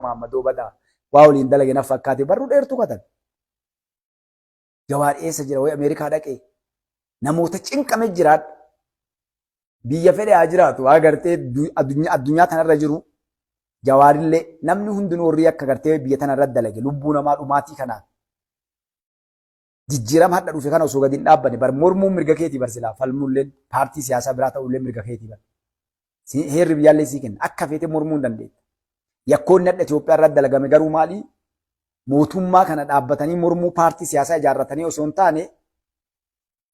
Mahammadoo badaa waa waliin dalage na fakkaate barruu dheertuu katabe. Jawaar eessa jira wayi Ameerikaa dhaqee namoota cinqame jiraadha. Biyya fedhe haa jiraatu haa gartee addunyaa tanarra jiru Jawaarillee namni hundinuu warri akka gartee biyya tanarra dalage lubbuu namaa dhumaatii kanaan jijjiirama hadha dhufe kana osoo gadi hin dhaabbanne bar mormuun mirga keetii bar silaa falmuulleen paartii siyaasaa biraa ta'ullee mirga keetii bar. Heerri biyyaallee sii kenna akka feete mormuu hin dandeetta. Yakkoonni hadha Itoophiyaa irratti dalagame garuu maali? Mootummaa kana dhaabbatanii mormuu paartii siyaasaa ijaarratanii osoo hin taane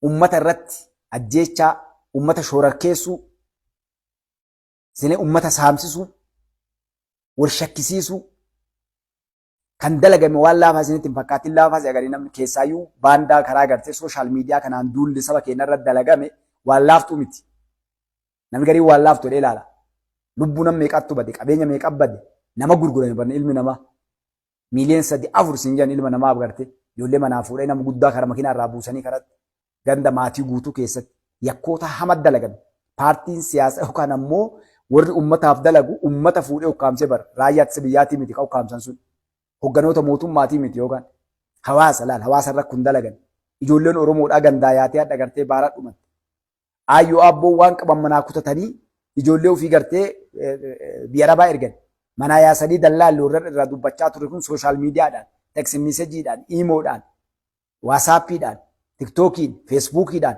ummata irratti ajjeechaa, ummata shoorarkeessuu, sinee ummata saamsisuu, wal shakkisiisuu kan dalagame waan laafaa isinitti hin fakkaatin laafaa si agarii namni keessaayyuu baandaa karaa gartee sooshaal miidiyaa kanaan duulli saba keenya irratti dalagame waan laaftuu miti. Namni gariin waan laaftu jedhee ilaala. Lubbuu nama meeqattu bade, qabeenya meeqa bade, nama gurgurame barne ilmi namaa. Miiliyoon 3 4 siin jedhan ilma namaa garte ijoollee manaa fuudhee nama guddaa karaa makiinaa irraa buusanii karatti ganda maatii guutuu keessatti yakkoota hama dalagame. Paartiin siyaasaa yookaan ammoo warri ummataaf dalagu ummata fuudhee ukkaamsee bara raayyaa ittisa biyyaatii miti kan ukkaamsan sun hogganoota mootummaatii miti yookaan hawaasa laal hawaasa irra kun dalagan ijoolleen Oromoodhaa gandaa yaatee hadha gartee baara dhumatte. Aayyoo abboo waan qaban manaa kutatanii ijoollee ofii gartee biyya arabaa ergan. Manaa yaasanii dallaalli warra irraa dubbachaa ture kun sooshaal miidiyaadhaan, text messageidhaan, iimoodhaan, waasaappiidhaan, tiktookiin, feesbuukiidhaan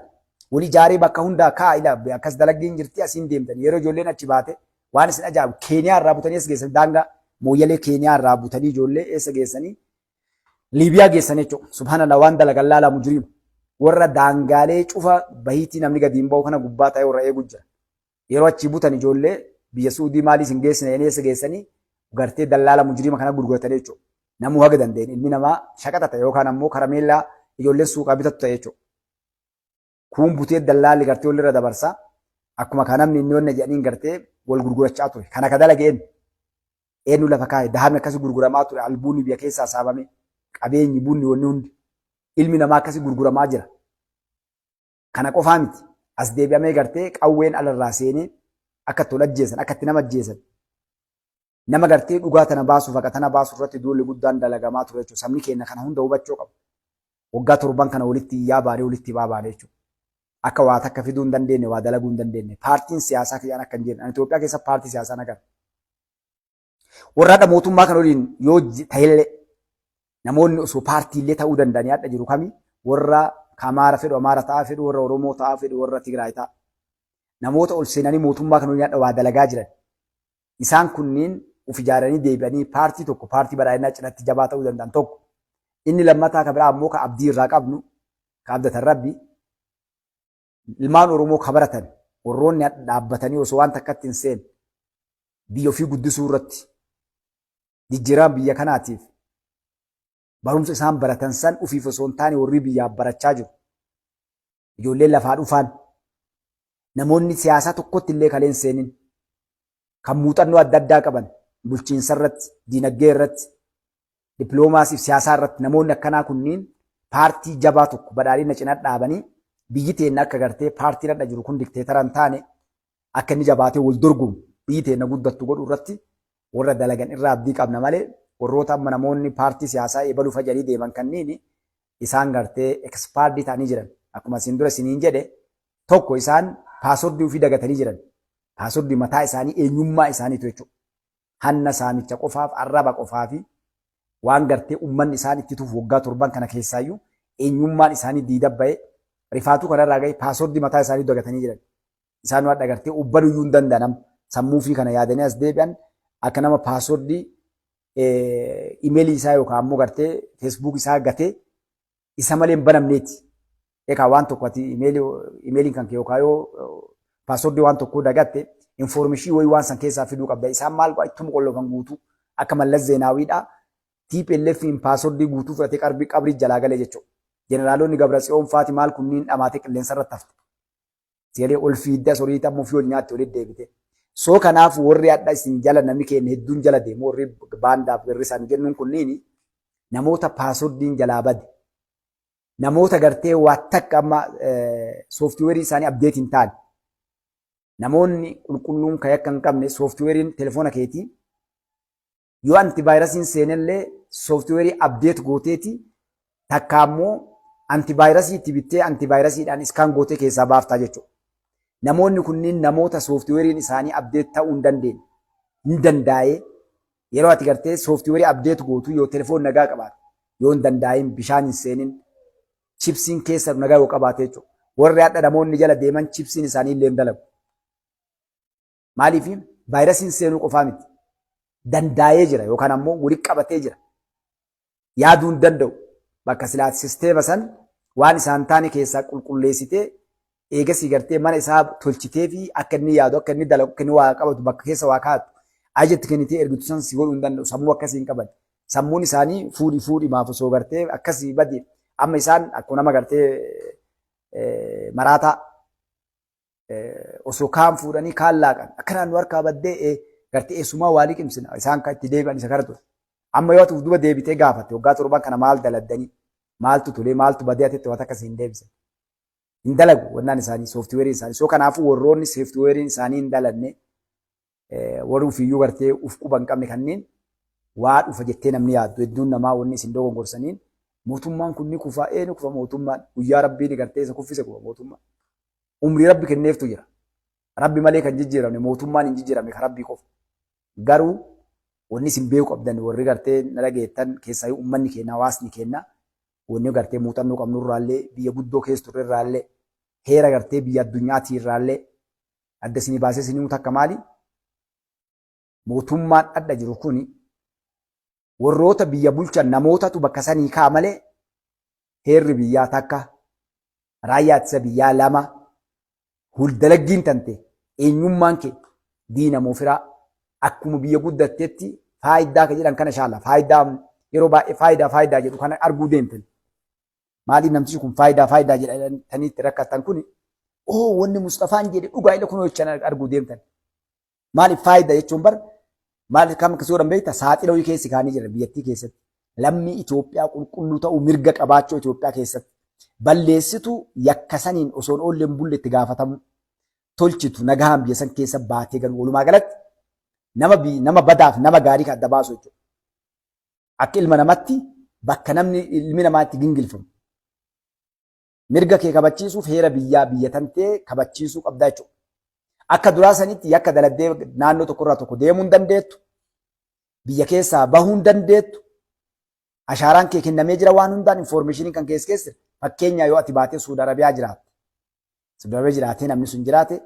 wal ijaaree bakka hundaa kaa ila akkas dalagdiin jirti asiin deemtan yeroo ijoolleen achi baate waan isin ajaa'ibu Keeniyaa irraa butanii as geessan daangaa Mooyyalee Keeniyaa irraa butanii ijoollee eessa geessanii Liibiyaa geessan jechuudha. Subhaanallah waan dalagan laalaa mujriima. Warra daangaalee cufa bahiitii namni gadi hin ba'u kana gubbaa ta'ee warra eegu jira. Yeroo achii butan ijoollee biyya Suudii maalii isin geessina jedhanii eessa geessanii gartee dallaala mujriima kana gurguratanii jechuudha. Namuu haga danda'een ilmi namaa shaqaxa ta'e yookaan ammoo karameellaa ijoolleen suuqaa bitatu ta'e jechuudha. Kuun butee dallaalli gartee walirra dabarsa. Akkuma kan namni inni wanna jedhaniin gartee wal gurgurachaa ture. Kana ka dalage eenyu? Eenyu lafa kaa'e? Dahabni akkasi gurguramaa ture. Albuunni biyya keessaa saamame. Qabeenyi, bunni, wanni hundi. Ilmi namaa akkasi gurguramaa jira. Kana qofaa miti. As deebi'amee gartee qawween alarraa seenee akka itti wal ajjeesan, akka itti nama ajjeesan. Nama gartee dhugaa tana baasuuf haqa tana baasu irratti duulli guddaan dalagamaa ture jechuudha. Sabni keenya kana hunda hubachuu qaba. Waggaa torban kana walitti iyyaa baanee walitti hibaa baane jechuudha. Akka waa takka fiduu hin dandeenye, waa dalaguu hin dandeenye. Paartiin siyaasaa kiyyaan akka hin jirre. Ani Itoophiyaa keessa paartii siyaasaa nagarra. Warra hadha mootummaa kana waliin yoo ta'ellee namoonni osoo paartiillee ta'uu danda'anii hadha jiru kami warra ka Amaara fedhu Amaara ta'aa fedhu warra Oromoo ta'aa fedhu warra Tigraay ta'a. Namoota ol seenanii mootummaa kana waliin hadha waa dalagaa jiran. Isaan kunniin uf ijaaranii deebi'anii paartii tokko paartii badhaadhinaa cinatti jabaa ta'uu danda'an tokko. Inni lammataa ka biraa ammoo ka abdii irraa qabnu ka abdatan Rabbi ilmaan Oromoo ka baratan warroonni hadha dhaabbatanii osoo waan takkatti hin seenne biyya ofii guddisuu irratti jijjiirama biyya kanaatiif barumsa isaan baratan san ufiif osoo hin taane warri biyyaaf barachaa jiru. Ijoolleen lafaa dhufaan namoonni siyaasaa tokkotti illee kaleen seenin kan muuxannoo adda addaa qaban bulchiinsa irratti, diinagdee irratti, dippiloomaasii fi siyaasaa irratti namoonni akkanaa kunniin paartii jabaa tokko badhaadhina cina dhaabanii biyyi teenna akka gartee paartiin hadha jiru kun dikteetara hin taane akka inni jabaatee wal dorgomu biyyi teenna guddattu godhu irratti warra dalagan irraa abdii qabna malee warroota amma namoonni paartii siyaasaa eebaluu fajanii deeman kanniini isaan gartee ekspaardii ta'anii jiran. Akkuma isin dura isiniin jedhe tokko isaan paaswordii ofii dagatanii jiran. Paaswordii mataa isaanii eenyummaa isaaniitu jechuudha. Hanna saamicha qofaaf arraba qofaa fi waan gartee uummanni isaan itti tufu waggaa torban kana keessaayyuu eenyummaan isaanii diida ba'e rifaatuu kanarraa ga'e paaswordii mataa isaanii dagatanii jiran. Isaan waan agartee ubbaluyyuu hin danda'an sammuu fi kana yaadanii as deebi'an akka nama paaswordii imeelii isaa yookaan ammoo gartee feesbuuk isaa gatee isa malee hin banamneeti. Egaa waan tokko ati imeeliin kan kee yookaan yoo paaswordii waan tokkoo dagatte infoormeeshinii wayii waan san keessaa fiduu qabda. Isaan maal godha ittuma qollofan guutuu akka Mallas Zeenaawiidha. TPLF'n paaswordii guutuu fudhatee qarbii qabrii jalaa galee jechuudha. Jeneraalonni Gabratsiyoon faati maal kunniin dhamaatee qilleensa irratti hafte. Sigalee ol fiidda sorii tammoo fi ol nyaatti walitti deebite. So kanaaf warri hadha isin jala namni keenya hedduun jala deemu warri baandaaf garri isaan jennuun kunniin namoota paaswordiin jalaa bade. Namoota gartee waa takka amma sooftiweerii isaanii abdeet hin taane. Namoonni qulqulluun kan yakka hin qabne sooftiweeriin telefoona keetii Yoo antivaayirasiin seenellee sooftiweerii update gooteeti, takka ammoo antivaayirasii itti bittee antivaayirasiidhaan scan gootee keessaa baaftaa jechuudha. Namoonni kunniin namoota sooftiweeriin isaanii update ta'uu hin dandeenye. Hin dandaa'ee yeroo ati gartee sooftiweerii update gootu, yoo telefoon nagaa qabaate, yoo hin dandaa'in, bishaan hin seenin, chipsiin keessa nagaa yoo qabaate jechuudha. Warri hadha namoonni jala deeman chipsiin isaanii illee hin dalagu. Maaliif? Vaayirasiin seenuu qofaa miti. Dandaa'ee jira yookaan ammoo walitti qabatee jira. Yaaduu hin danda'u. Bakka silaa sisteema san waan isaan taane keessaa qulqulleessitee, eegasii gartee mana isaa tolchitee fi akka inni yaadu, akka inni dalagu, akka inni waa qabatu, bakka keessa waa kaa'atu ajatti kennitee ergitu san si godhuu hin danda'u. Sammuu akkasii hin qaban. Sammuun isaanii fuudhi fuudhi maaf osoo gartee akkasii badi. Amma isaan akkuma nama gartee maraataa osoo kaan fuudhanii kaan laaqan akkanaan nu harkaa baddee gartee eessumaa waa liqimsina isaan kan itti deebi'an isa kana ture. Amma yoo ati uf duba deebitee gaafatte, waggaa 7n kana maal daladdanii, maaltu tolee, maaltu badee, atitti waan akkasii hin deebisan. Hin dalagu wannaan isaanii, sooftiweeriin isaanii. So kanaafuu warroonni sooftiweeriin isaanii hin dalanne, warri ofiiyyuu gartee uf quba hin qabne kanneen waa dhufa jettee namni yaaddu hedduun namaa wanni isin dogongorsaniin mootummaan kun ni kufa. Ee, ni kufa mootummaan. Guyyaa Rabbiin gartee isa kuffise kufa mootummaan. Umrii Rabbi kenneeftu jira. Rabbi malee kan jijjiiramne, mootummaan hin jijjiiramne kan Rabbii qofa. Garuu wanni isin beeku qabdan, warri gartee na dhageettan, keessaayyuu uummanni keenya, hawaasni keenya, wanni gartee muuxannoo qabnu irraallee, biyya guddoo keessa turre irraallee, heera gartee biyya addunyaatii irraallee adda isinii baasee isinii himu takka maali? Mootummaan adda jiru kuni warroota biyya bulchan namootatu bakka sanii ka'a malee, heerri biyyaa takka, raayyaa ittisa biyyaa lama, huldalaggiin tante, eenyummaan kee diina moo firaa, akkuma biyya guddattetti faayidaa ka jedhan kana shaala faayidaa yeroo baay'ee faayidaa faayidaa jedhu kana arguu deemtan. Maaliif namtichi kun faayidaa faayidaa jedhanii itti rakkattan kuni? Oo, wanni Mustafaan jedhe dhugaa ila kunoo jechaan arguu deemtan. Maaliif faayidaa jechuun bar maal kam akkasii godhan beekta? Saaxila wayii keessi kaanii jira biyyattii keessatti. Lammii Itoophiyaa qulqulluu ta'uu mirga qabaachuu Itoophiyaa keessatti. Balleessitu yakka saniin osoo hin oolle hin bulle itti gaafatamu. Tolchitu nagahaan biyya san keessa baatee galu, walumaa galatti nama nama badaaf nama gaarii kan adda baasu jechuudha. Akka ilma namatti bakka namni ilmi namaa itti gingilfamu. Mirga kee kabachiisuuf heera biyyaa biyya tantee kabachiisuu qabdaa jechuudha. Akka duraa sanitti yakka daladdee naannoo tokkorraa tokko deemuu hin dandeettu. Biyya keessaa bahuu hin dandeettu. Ashaaraan kee kennamee jira, waan hundaan infoormeeshiniin kan keessa keessa. Fakkeenyaa yoo ati baatee Suudi Arabiyaa jiraatte. Suudi Arabiyaa jiraatee namni sun jiraate,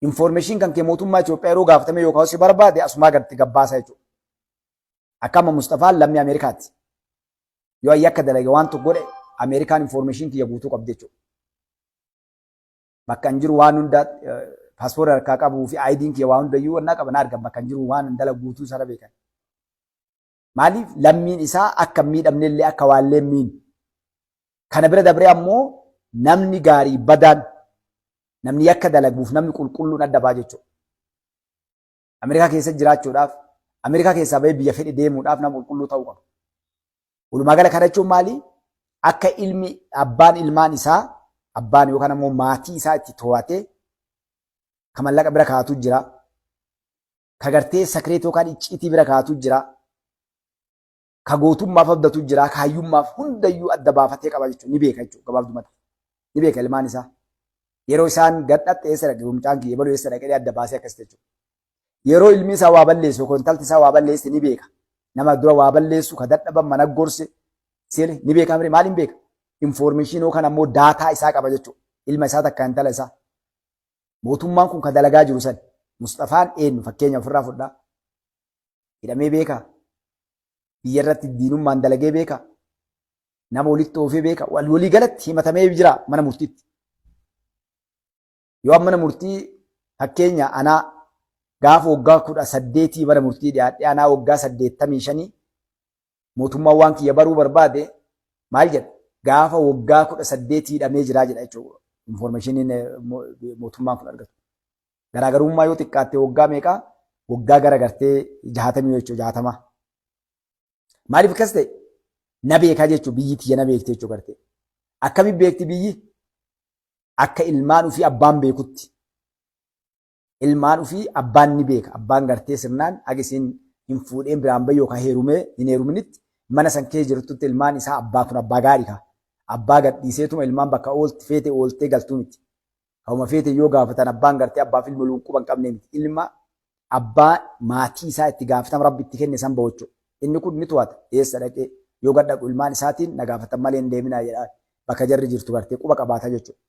infoormeeshin kan kee mootummaa Itoophiyaa yeroo gaafatame yookaan si barbaade asumaa gadi gabbaasa jechuudha. Akka amma Mustafaan lammii Ameerikaati. Yoo yakka dalage, waan tokko godhe, Ameerikaan infoormeeshin kiyya guutuu qabdi jechuudha. Bakka hin jiru waan hunda, paaspoortii harkaa qabuu fi IDn kiyya waa hundayyuu wannaa qaba, na argan. Bakka hin jiru waan dalagu guutuu sana beekan. Maaliif? Lammiin isaa akka hin miidhamne illee, akka waallee hin miine. Kana bira dabree ammoo namni gaarii badaan, namni yakka dalaguuf namni qulqulluun adda ba'a jechuudha. Ameerikaa keessa jiraachuudhaaf, Ameerikaa keessaa bahee biyya fedhe deemuudhaaf nama qulqulluu ta'uu qaba. Walumaa gala kana jechuun maali? Akka ilmi abbaan ilmaan isaa, abbaan yookaan ammoo maatii isaa itti to'atee, ka mallaqa bira kaa'atu jira. Ka gartee secret yookaan icciitii bira kaa'atu jira. Ka gootummaaf abdatu jira. Ka hayyummaaf hundayyuu adda baafatee qaba jechuudha. Ni beeka jechuudha gabaabdumatti. Ni beeka ilmaan isaa. Yeroo isaan gadhatte, eessa dhaqe mucaan kiyya, baluu eessa dhaqee, adda baasee akkas jechuudha. Yeroo ilmi isaa waa balleessu yookaan intalti isaa waa balleesse ni beeka. Nama dura waa balleessu, ka dadhaban mana gorse seele ni beeka malee maaliin beeka? Infoormeeshinii yookaan ammoo daataa isaa qaba jechuudha. Ilma isaa takka intala isaa. Mootummaan kun ka dalagaa jiru san. Mustafaan eenyu fakkeenya ofirraa fudhaa. Hidhamee beekaa? Biyya irratti diinummaan dalagee beekaa? Nama walitti oofee beekaa? Walii galatti himatamee jira mana murtiitti. Yoo mana murtii, fakkeenya anaa gaafa waggaa 18 mana murtii dhiyaadhee, anaa waggaa 85, mootummaan waan kiyya baruu barbaade maal jedha? Gaafa waggaa 18 hidhamee jiraa jedha jechuudha. Infoormeeshiniin mootummaan kun argatu. Garaagarummaa yoo xiqqaatte waggaa meeqaa? Waggaa gara gartee 60 jechuudha, 60. Maaliif akkas ta'e? Na beekaa jechuudha, biyyi tiyya na beekti jechuudha gartee. Akkamitti beekti biyyi? Akka ilmaan ofii abbaan beekutti. Ilmaan ofii abbaan ni beeka. Abbaan gartee sirnaan haga isiin hin fuudheen biraan bahe yookaan heerumee hin heeruminitti mana san keessa jirtutti ilmaan isaa abbaa kun abbaa gaarii kaa. Abbaa gadhiiseetuma ilmaan bakka oolti feete ooltee galtuu miti. Ka'uma feete yoo gaafatan abbaan gartee abbaaf ilma luunquba hin qabne miti. Ilma abbaa maatii isaa itti gaafatama Rabbi itti kenne san bahu jechuudha. Inni kun ni to'ata. Eessa dhaqee yoo gad dhaqu ilmaan isaatiin na gaafatan malee hin deeminaa jedha. Bakka jarri jirtu gartee quba qabaata jechuudha.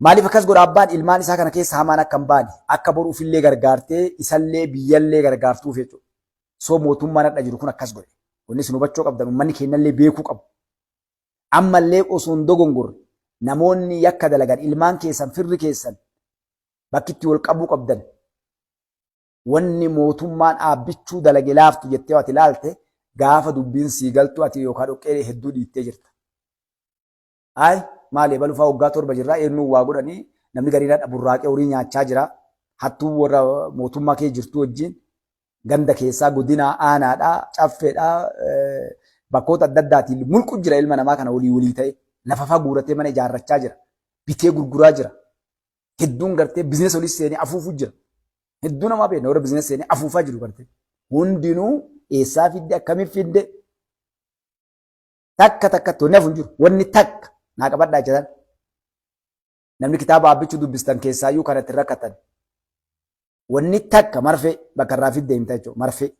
Maaliif akkas godha abbaan ilmaan isaa kana keessa hamaan akka hin baane akka boru ofillee gargaartee isallee biyyallee gargaartuuf jechuudha. So mootummaan hadha jiru kun akkas godhe. Wanni isin hubachuu qabdan uummanni keenyallee beekuu qabu. Ammallee osoo hin dogongorre namoonni yakka dalagan ilmaan keessan firri keessan bakki itti wal qabuu qabdan wanni mootummaan Aabbichuu dalage laaftu jettee ati ilaalte gaafa dubbiin sii galtu ati yookaan dhoqqee hedduu dhiittee jirta. Ayi maali ebalu fa'aa waggaa 7 jirra eenyuun waa godhanii namni gariin hadha burraaqee horii nyaachaa jira. Hattuu warra mootummaa kee jirtu wajjin ganda keessaa godinaa aanaadhaa caffeedhaa bakkoota adda addaatiin mulqu jira ilma namaa kana walii walii ta'e lafa fa'aa guuratee mana ijaarrachaa jira. Bitee gurguraa jira. Hedduun gartee bizinesa olii seenee afuufuu jira. Hedduu namaa beekna warra bizinesa seenee afuufaa jiru gartee. Hundinuu eessaa fidde akkamiif fidde takka takkatti wanni hafu hin jiru. Wanni takka naa qabadhaa jedhan. Namni kitaaba Aabbichuu dubbistan keessaayyuu kanatti rakkatan. Wanni takka marfee bakka irraa fidde himta jechuudha. Marfee.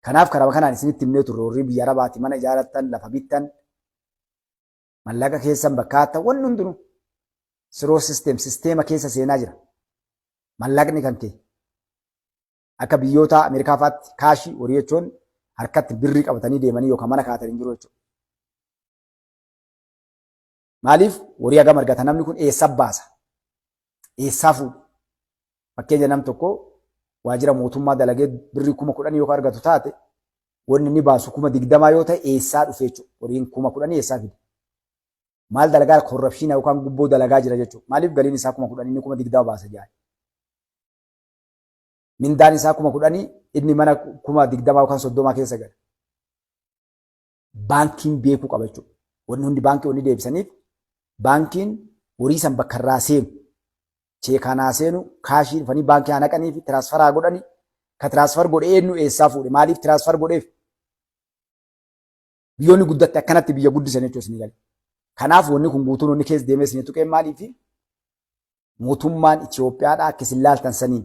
Kanaaf karaa kanaan isinitti himnee turre warri biyya Arabaati mana ijaarattan lafa bittan mallaqa keessan bakka haattan wanni hundinuu siroo sisteem sisteema keessa seenaa jira. Mallaqni kan kee. Akka biyyoota Ameerikaa fa'aatti kaashii horii jechuun harkatti birrii qabatanii deemanii yookaan mana kaa'atanii hin jiru jechuudha. Maaliif horii hagam argata namni kun eessa baasa? Eessaa fuudha? Fakkeenya nam tokko waajjira mootummaa dalagee birrii 10,000 yoo argatu taate wanni inni baasu 20,000 yoo ta'e eessaa dhufe jechuudha. Horiin 10,000 eessaa fide? Maal dalagaa korrapshiina yookaan gubboo dalagaa jira jechuudha. Maaliif galiin isaa 10,000 inni 20,000 baasa jedha. Mindaan isaa 10,000 inni mana 20,000 yookaan 30 keessa gala. Baankiin beekuu qaba jechuudha. Wanni hundi baankii wanni deebisaniif baankiin horii san bakka irraa seenu cheekaan haa seenu kaashii dhufanii baankii haa naqanii fi tiraansfar haa godhanii ka tiraansfar godhe eenyu eessaa fuudhe maaliif tiraansfar godheef biyyoonni guddatte akkanatti biyya guddisan jechuudha isinii gale. Kanaaf wanni kun guutuun wanni keessa deemee isinii tuqeen maaliifi mootummaan Itoophiyaadhaa akka isin laaltan saniin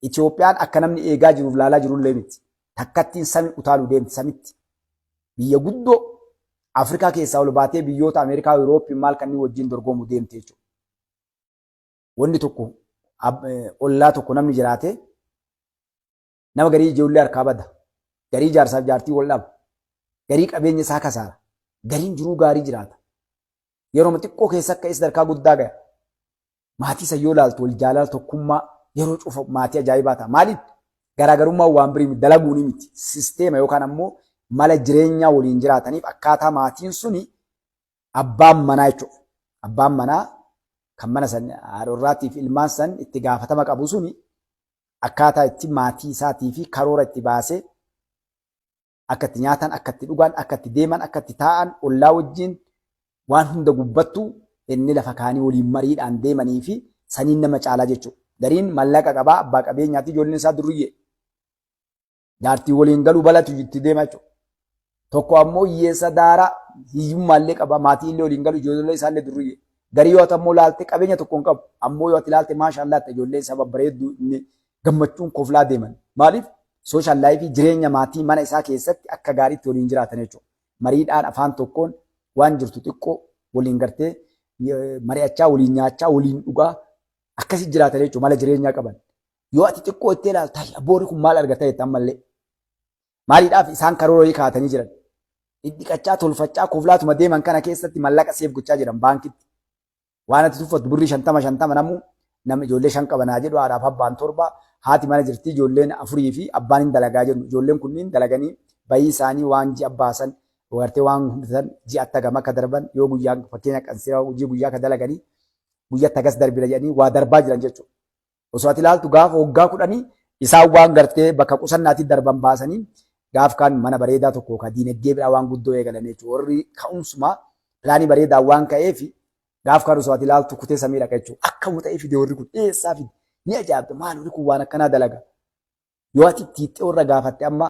Itoophiyaan akka namni eegaa jiruuf laalaa jirullee miti. Takkattiin sami utaaluu deemti samitti. Biyya guddoo Afrikaa keessaa ol baatee biyyoota Ameerikaa, Yurooppii maal kanneen wajjin dorgomuu deemte jechuudha. Wanni tokko ollaa tokko namni jiraate nama garii ijoollee harkaa bada. Garii jaarsaaf jaartii wal dhaba. Garii qabeenya isaa kasaara. Gariin jiruu gaarii jiraata. Yeroo xiqqoo keessa akka sadarkaa guddaa gaya. Maatii isa yoo ilaaltu wal jaalala tokkummaa yeroo cufa maatii ajaa'ibaa ta'a. Maaliif? Garaagarummaan waan birii miti dalaguuni miti. Sisteema yookaan ammoo mala jireenyaa waliin jiraataniif akkaataa maatiin suni abbaan manaa jechuudha. Abbaan manaa kan mana san haadha fi ilmaan san itti gaafatama qabu suni akkaataa itti maatii isaatii fi karoora itti baasee akka itti nyaatan, akka itti dhugan, akka itti deeman, akka itti taa'an, ollaa wajjin waan hunda gubbattu inni lafa kaanii waliin mariidhaan deemanii fi saniin nama caalaa jechuudha. Gariin mallaqa qabaa, abbaa qabeenyaati, ijoolleen isaa durriyyee. Jaartii waliin galuu balatu itti deema jechuudha. Tokko ammoo hiyyeessa daaraa hiyyummaallee qaba, maatii illee waliin galu, ijoollee isaallee durriyyee. Garii yoo ati ammoo laalte qabeenya tokko hin qabu. Ammoo yoo ati laalte maashaallah ijoollee isaa babbareedduu inni gammachuun koflaa deeman. Maaliif? Social life jireenya maatii mana isaa keessatti akka gaariitti waliin jiraatan jechuudha. Mariidhaan afaan tokkoon waan jirtu xiqqoo waliin gartee mari'achaa waliin nyaachaa waliin dhugaa akkasi jiraatan jechuudha mala jireenyaa qaban. Yoo ati xiqqoo itti ilaalta abboorri kun maal argata jetta ammallee. Maaliidhaaf isaan karoora wayii kaa'atanii jiran. Dhidhiqachaa tolfachaa koflaatuma deeman kana keessatti mallaqa seef gochaa jiran baankitti. Waan ati tuffattu birrii 50 50 namuu nama ijoollee 5 qaba naa jedhu haadhaaf abbaan 7 haati mana jirti ijoolleen afurii fi abbaan hin dalagaa jedhu ijoolleen kunniin dalaganii bayii isaanii waan ji'a baasan gartee waan bitatan ji'atti hagam akka darban yoo guyyaan fakkeenya qansiraa hojii guyyaa akka dalaganii guyyatti hagas darbina jedhanii waa darbaa jiran jechuudha. Osoo ati ilaaltu gaafa waggaa 10 isaan waan gartee bakka qusannaatti darban baasanii gaaf kaan mana bareedaa tokko ka diinagdee biraa waan guddoo eegalan jechuudha. Warri ka'umsuma pilaanii bareedaa waan ka'eef gaaf kaan osoo ati ilaaltu kutee samii dhaqa jechuudha. Akkam ta'ee fide warri kun eessaa fide ni ajaa'ibda maal warri kun waan akkanaa dalaga. Yoo ati itti hiixxee warra gaafatte amma.